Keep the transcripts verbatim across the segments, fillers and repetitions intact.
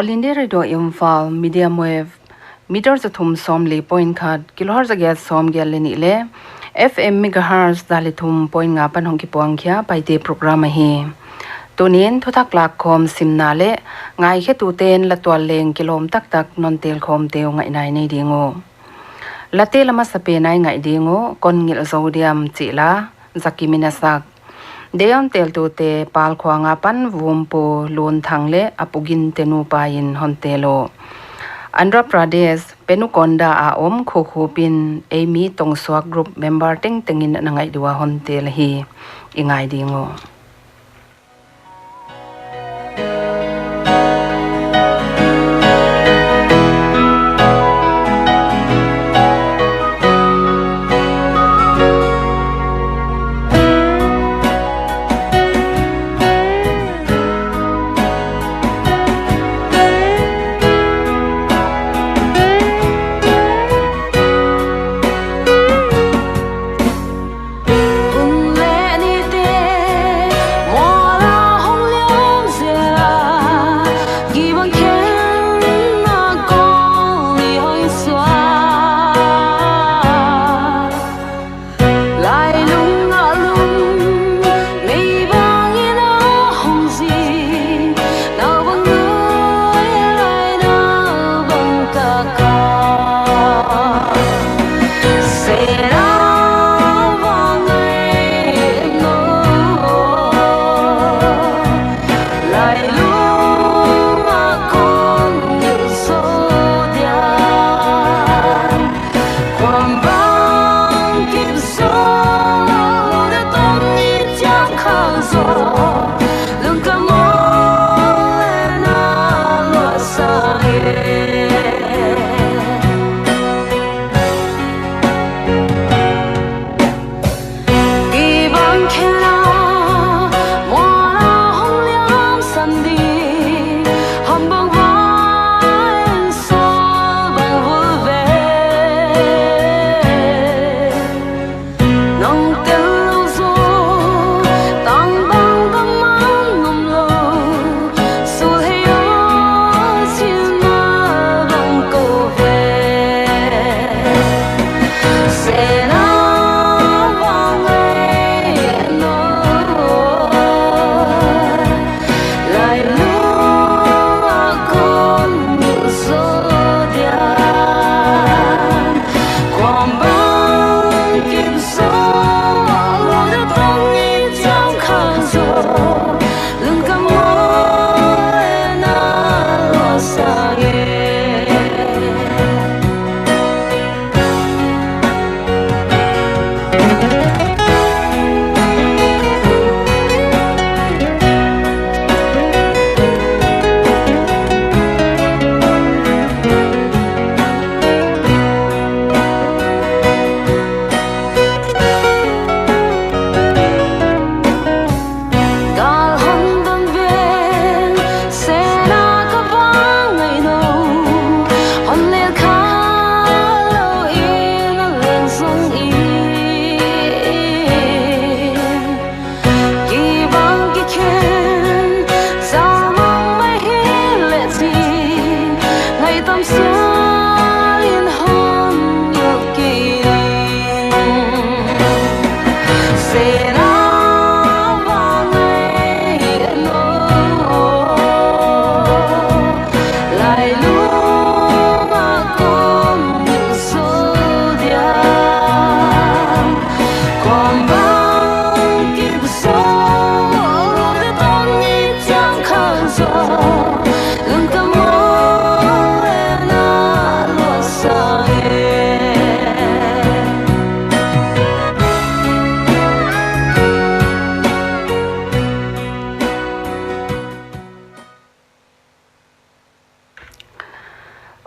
All India Radio Imphal, medium wave, meter za thum sawmli point khat, kilohertz za giat sawmgiat leh nih leh, F M megahertz za leh thum point nga apan hong kipuang khia Paite program ahi. Tuni'n thuthak lakkhawm simna leh ngaikhetute'n la tual leng kilawm taktak non telkhawmte uh ngaihna i nei ding uh. Late la masapen a i ngaih ding uh, Kon Ngilh Zou Diam chih la, Zaki Minasak. Deion teltute Palkhuang apan Vumpu Lunthang leh a pu Ginte nupa in hon tel uh. Andhra Pradesh, Penukonda a om Khukhup in eimi Tongsuak group member tengteng in na ngaih diua hon tel hi, i ngai ding uh.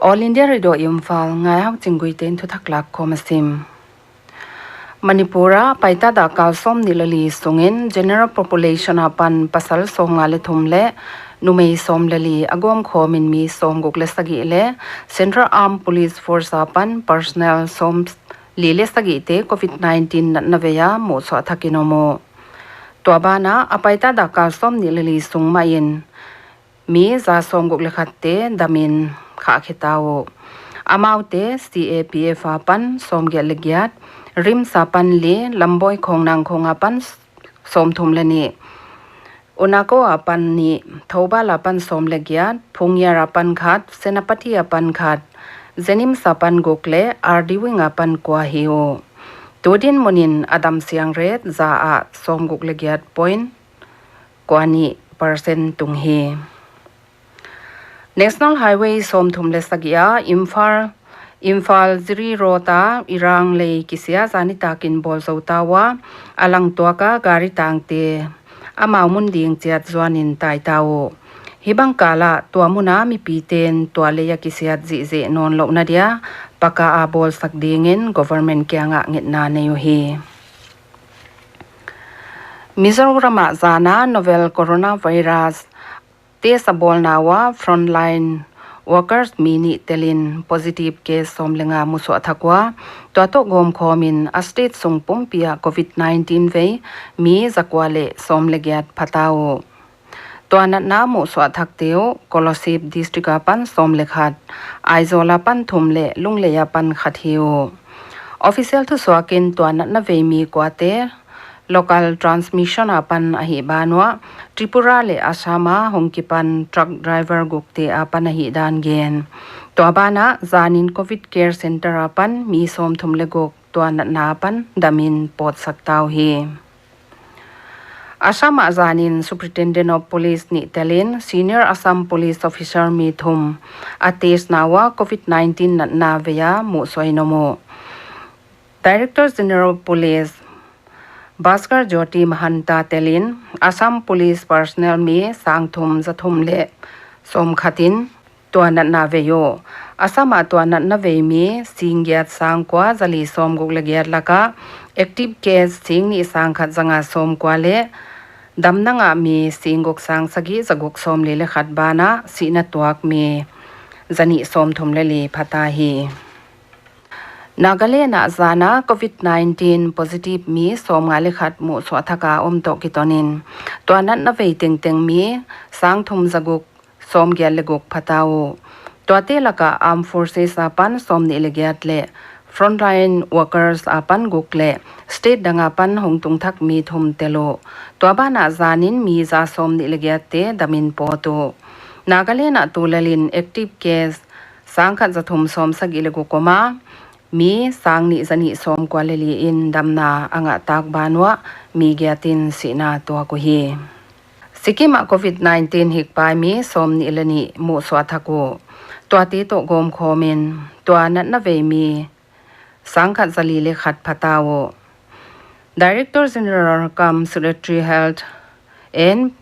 All India Radio Imphal, Ngaihaokching Guite in thuthak lakkhawm a sim. Manipur a paita dak kal sawmnih leh li sungin general population apan pasal sawmnga leh thum leh numei sawm leh li a gawmkhawm in mi sawmguk leh sagih leh Central Armed Police Force apan personnel sawmli leh sagihte Covid nineteen natna vei a muhsuah thak in om uh. Tua banah a paita dak kal sawmnih leh li sung mah in mi za sawmguk leh khatte damin khah khe ta uh. Amaute C A P F apan sawmgiat leh giat, RIMS apan li, Lamboi Khongnang khong apan sawmthum leh nih, UNACO apan nih, Thoubal apan sawm leh giat, Phungyar apan khat, Senapati apan khat, JNIMS apan guk leh R D Wing apan kua hi uh. Tu dinmun in a damsiang rate za ah sawmguk leh giat point kua nih percent tung hi. National Highway sawmthum leh sagih a Imphal, Imphal Jiri Road a Irang lei kisia zani takin bawl zou ta ua, a lang tuak a gari tangte amau mun ding chiat zuanin tai ta uh. Hibang kal ah tua mun a mipite'n tua lei a kisiat zihzeh nawn louhna dia paka a bawlsak dingin government kiangah ngetna nei uhi. Mizoram ah zan a novel coronavirus test a bawlna ua frontline workers mi nih telin positive case sawm leh nga musuah thak ua, tua toh gawmkhawmin a state sung pumpi ah COVID nineteen vei mi zakua leh sawm leh giat pha ta uh. Tua natna musuah thakte uh Kolasib district apan sawm leh khat, Aizawl apan thum leh Lunglei apan khat hi uh. Official thusuakin tua natna vei mi kuate local transmission apan ahih ban uah, Tripura leh Assam a hong kipan truck driver gukte apan ahihdan gen. Tua banah zanin COVID care center apan mi sawmthum leh guk tua natna apan damin pawtsak ta uhi. Assam ah zanin Superintendent of Police nih telin Senior Assam Police Officer mi thum a test na ua COVID nineteen natna vei a musuah in om uh. Director General Police Bhaskar Jyoti Mahanta telin Assam Police personnel mi sang thum za thum leh sawm khat in tua natna vei uh. Assam ah tua natna vei mi sing giat sang kua za li sawmguk leh giat laka active case sing nih sang khat za nga sawmkua leh damna ngah mi sing guk sang sagih za guk sawmli leh khat banah sihna tuak mi za nih sawmthum leh li pha ta hi. Nagaland ah zan a COVID nineteen positive mi sawmnga leh khat musuah thak a om toh kitonin tua natna vei tengteng mi sang thum za guk sawmgiat leh guk pha ta uh. Tuate laka Armed Forces apan sawmnih leh giat leh frontline workers apan guk leh state dang apan hong tung thak mi thum tel uh. Tua banah zanin mi za sawmnih leh giatte damin pawt uh. Nagaland ah tulelin active case sang khat za thum sawmsagih leh guk om a, mi sang nih za nih sawmkua leh li in damna a ngah tak ban uah mi giat in sihna tuak uhi. Sikkim ah COVID nineteen hikpai mi sawmnih leh nih musuah thak uh. Tuate toh gawmkhawmin tua natna vei mi sang khat za li leh khat pha ta uh. Director General cum Secretary Health and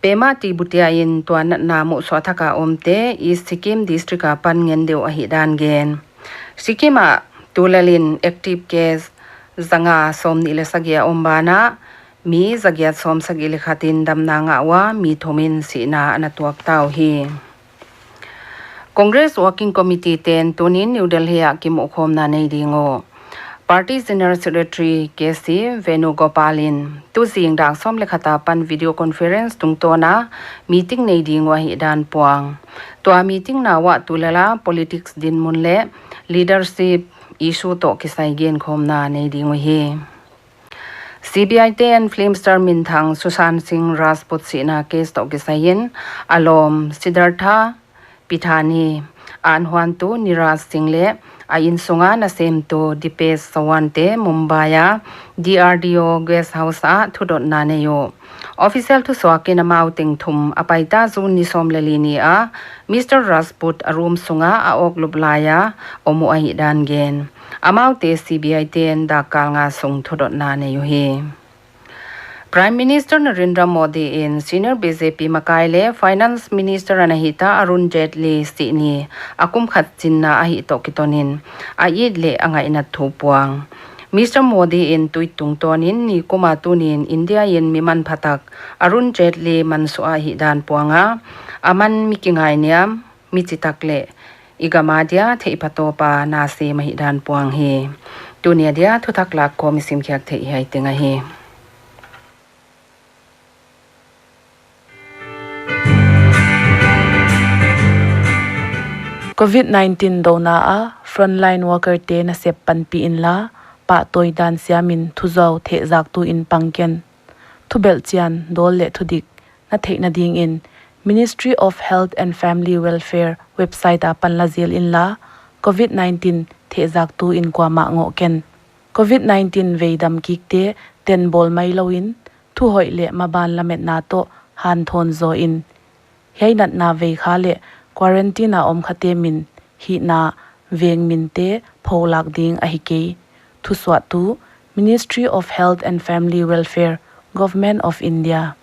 Pema T Bhutia in tua natna musuah thak a omte East Sikkim District apan ngen deuh ahihdan gen. Sikkim ah tulelin active case za nga sawmnih leh sagih a om banah mi za giat sawmsagih leh khat in damna ngah ua, mi thum in sihna ana tuak ta uhi. Congress Working Committee te'n tunin New Delhi ah kimuhkhawmna nei ding uh. Party General Secretary K C Venugopal in tuzing dak sawm leh khat apan video conference tungtawn a meeting nei ding uh ahihdan puang. Tua meeting na uah tulel a politics dinmun leh leadership issue toh kisai genkhawmna nei ding uhi. C B I te'n film star minthang Sushant Singh Rajput sihna case toh kisai in a lawm Siddhartha Pithani, a anhuantu Niraj Singh leh a insunga nasemtu Dipesh Chauhan te Mumbai a D R D O guest house ah thudotna nei uh. Official thusuakin amau teng thum a paita June ni sawm leh li ni a Mister Rajput a room sunga a awklup lai a om uh ahihdan gen. Amaute C B I te'n dakkal nga sung thudotna nei uhi. Prime Minister Narendra Modi in senior B J P makai leh Finance Minister ana hita Arun Jaitley sihni a kum khat chinna ahih toh kitonin a it leh a ngaihna thu puang. Mister Modi in tweet tungtawnin nikum a tunin India in mi manphatak Arun Jaitley mansuah ahihdan puang a, aman mi kingainiam, mi chitak leh i gam a dia theihphatawpa na sem ahihdan puang hi. Tuni a dia thuthak lak khawm i simkhiak theih hiai teng ahi. Covid nineteen douna a frontline worker te nasep panpih inla, pahtawi dan siamin thuzau thehzaktu in pang ken. Thubelhchian dawl leh thudik na theihna dingin Ministry of Health and Family Welfare website a pan la zel inla, Covid nineteen thehzaktu in kuamah ngoh ken. Covid nineteen veidam kikte tenbawl mai louin, thuhoih leh maban lametna toh hanthawn zaw in. Hiai natna veikha leh quarantine a om khate min, hihna veng minte pholak ding ahi kei. Thusuahtu, Ministry of Health and Family Welfare, Government of India.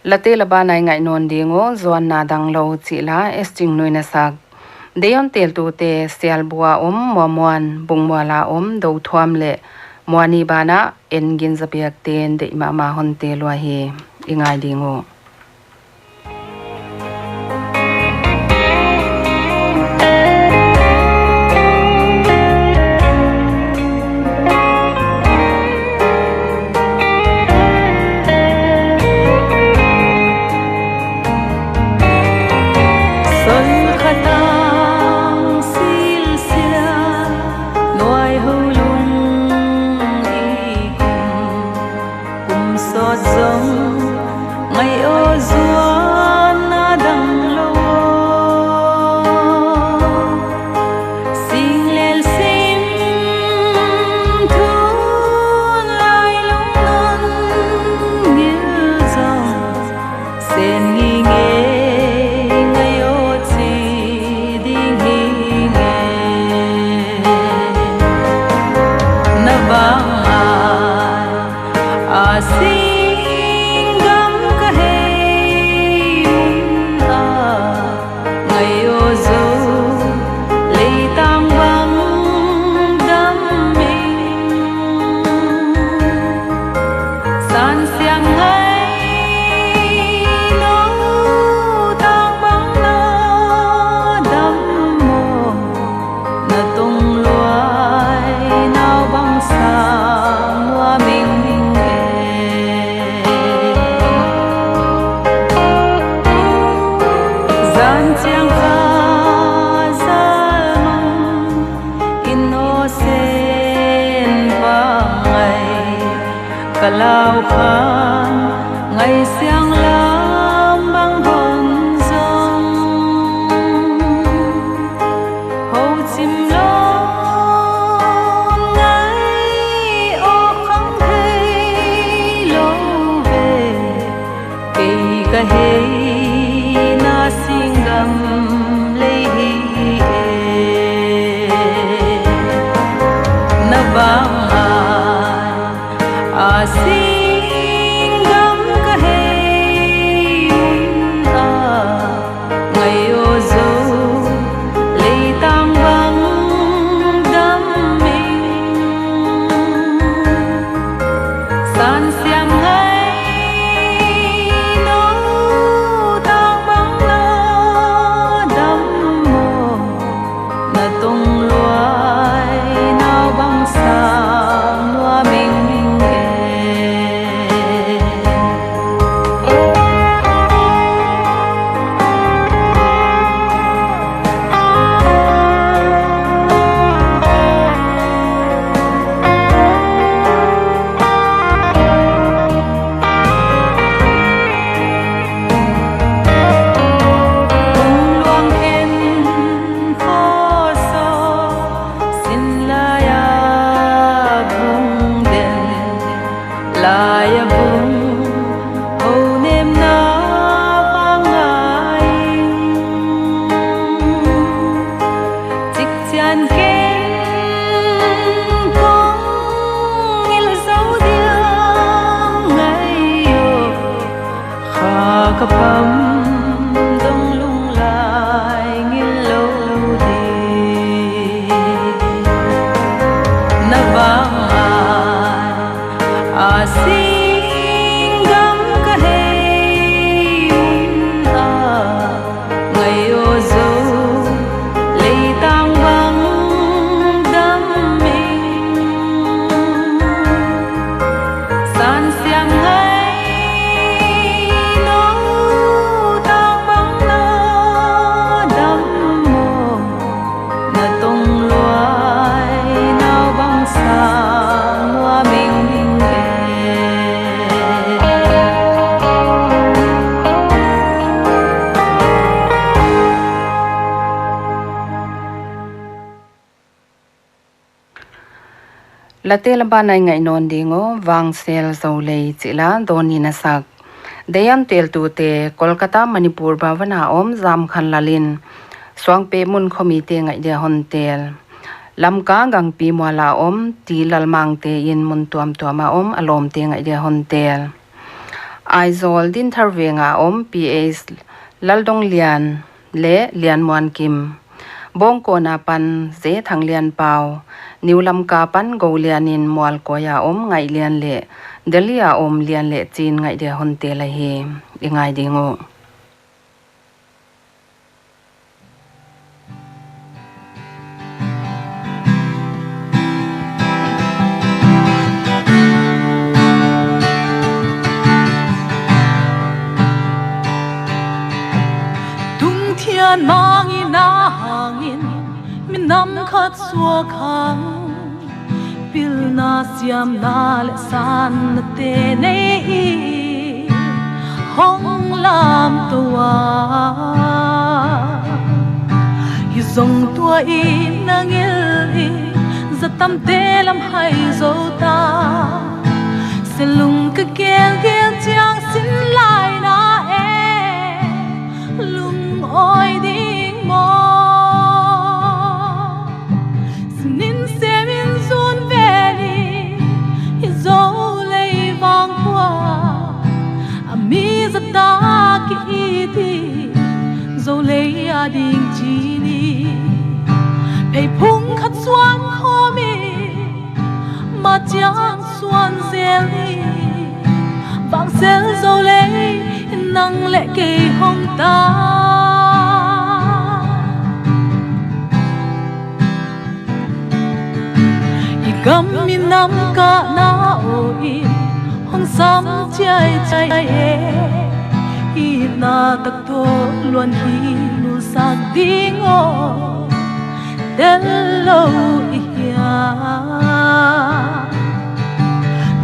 Late la ban a i ngaih nawn ding uh, zuanna dang lou chih la, S. Chingnui na sak. Deion teltute Sialbu a om, Muamuan, Bungmual a om, Dothuam leh Muani banah, en gin zabiak ten deih mahmah hon tel uhi, i ngai ding uh. Sol khatang silsia nuai ho lung i kum, kum sawt zong ngaih aw zuanna dang lou. Singlel sim thun lai lungnon ngil zong, sen ngingei ngaih aw chi ding hi nge. Na bang a, a singgam ka hei un a, ngaih aw zou, leitang bang dam ing. San siang ngai nou tang bang na dam maw, na tung luai nau bang sang nuam ing e. Zan chiang kha zal mang, innocent bang ngai, ka lau khan ngaih siang lam bang hon zong. Ho chim lou ngai aw khang thei lou ve. Kei ka hei na singgam lei hi e. Na bang a, a singgam ka hei un a, ngaih aw zou, leitang bang dam ing. San siang ngai nou tang bang na dam maw, na tung luai nau bang sang nuam ing e. Kum luang khen kho so, sin lai a bung den, lai a bung, ho nemna pang ngai. Chik chian ken kong ngil zou diam ngai uh. Kha ka pam dong lung lai ngil lou di. Na bang a, a singgam ka hei un a, ngaih aw zou, leitang bang Late laban a i ngaih nawn ding uh, Vangsel Zolei chih la dawn in a sak. Deian teltute, Kolkata Manipur Bhavan a om Zamkhanlal in Suangpeh mun khomite ngaih dia hon tel. Lamka Gangpi mual a om T Lalmangte in mun tuamtuam a om a lawmte ngaih dia hon tel. Aizawl Dinthar Veng a om P H Laldonglian leh Lianmuankim. Bawngkawn apan J Thanglianpau, New Lamka pan Golian in Mualkuai a om Ngaihlian leh Delhi a om Lian leh Chin ngaih dia hon tel ahi. I ngai ding uh. Tungthian mangin a hangin minam khat suak hang, pilna siamna leh sanna te nei i hong lamtou a. Hi zong tua i nangil i zatamte lam hai zo ta. Selung ka gelgel chiang sin lai na e, lungawi ding maw? Sinin semin zun ve ni, hi Zolei vang khua a mi zata ki it i, Zolei a ding chi ni. Pheiphung khat suan khawm i, ma chiang suan zel ni. Vangsel Zolei, nang leh kei hong ta. I gam i nam ka na o i hong sam chiai chiai e. I na tak toh luan hi nulsak ding o, tel lou i hia.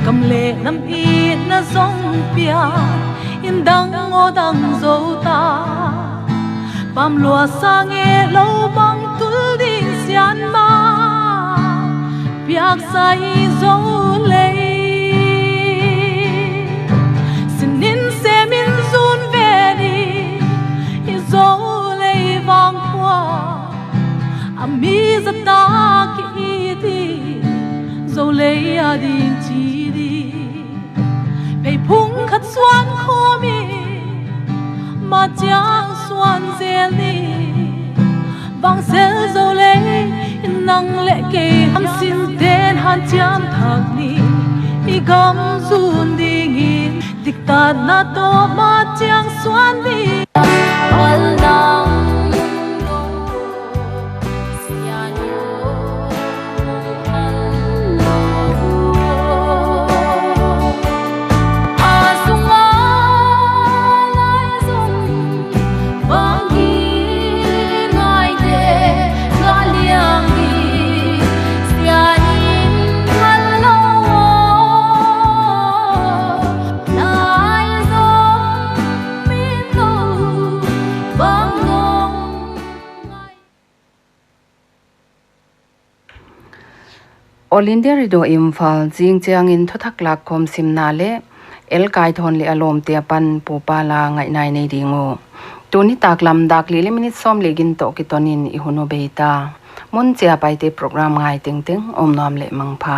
Kam leh nam i na zong pia, in dang o dang zo ta. Pam lua sang e lou bang tul ding sian ma, piak sa i Zolei. Sinin semin zun ve ni, i Zolei vang khua a mi zata ki it i, Zolei a ding chi ni. Pheiphung khat suan khawm i, ma chiang suan zel ni. Vangsel Zolei, nang leh kei ham sin ten han chiam thak ni. I gam zun dingin diktatna toh ma chiang suan ni. All India Radio Imphal, zing chiangin thuthak lakkhawm simna leh L Kaithawn leh a lawmte apan Pu Pa la ngaihna i nei ding uh. Tuni taklam dak li leh minute sawmli gin toh kitonin i hun uh bei ta. Mun chiapaite program ngai tengteng om nuam leh mangpha.